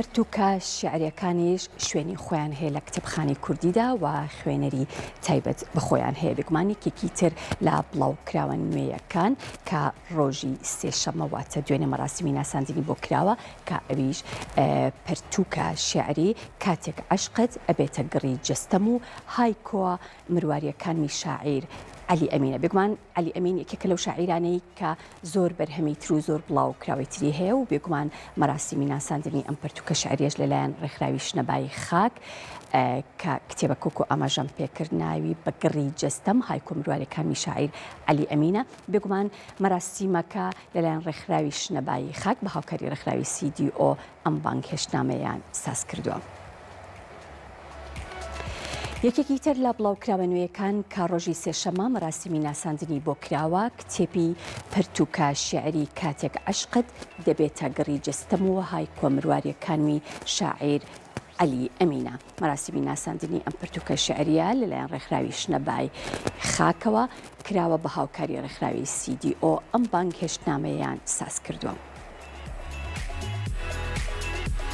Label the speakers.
Speaker 1: پەرتووکە شیعرییەکانیش شوێنی خۆیان هەیە لە کتێبخانەی کوردیدا و خوێنەری تایبەت بە خۆیان هەیە. بێگومان یەکێکی تر لە بڵاوکراوە نوێیەکان کە ڕۆژی سێشەممە واتە دوێنێ مەراسیمی ناساندنی بۆ کراوە کە ئەویش پەرتووکە شیعری کاتێک عەشقت ئەبێتە گڕی جەستەم و هایکۆ مروارییەکانمی شاعیر عەلی ئەمینە. بێگومان عەلی ئەمین یەکێکە لەو شاعیرانەی کە زۆر بەرهەمی تر و زۆر بڵاوکراوەی تری هەیە و بێگومان مەراسیمی ناساندنی ئەم پەرتوکە شعریەش لەلایەن ڕێکخراوی شنەبای خاک کە کتێبەکە وەکو ئاماژەم پێکرد ناوی بە گڕی جەستەم هایکۆ مروارەکانی شاعیر عەلی ئەمینە بێگومان مەراسیمەکە لەلایەن ڕێکخراوی شنەبای خاک بە هاوکاری ڕێکخراوی CDO ئەم بانگهێشتنامەیەیان ساز کردووە. یەکێکی تر لە بڵاوکراوە نوێیەکان کە ڕۆژی سێشەممە مەراسیمی ناساندنی بۆ کراوە، کتێبی پەرتووکە شیعری کاتێک عەشقت دەبێتە گڕی جەستەم و هایکۆ مرواریەکانمی شاعیر عەلی ئەمینە. مەراسیمی ناساندنی ئەم پەرتووکە شیعریە لەلایەن ڕێکخراوی شنەبای خاکەوە کراوە بە هاوکاری ڕێکخراوی CDO ئەم بانگهێشتنامەیەیان ساز کردووە.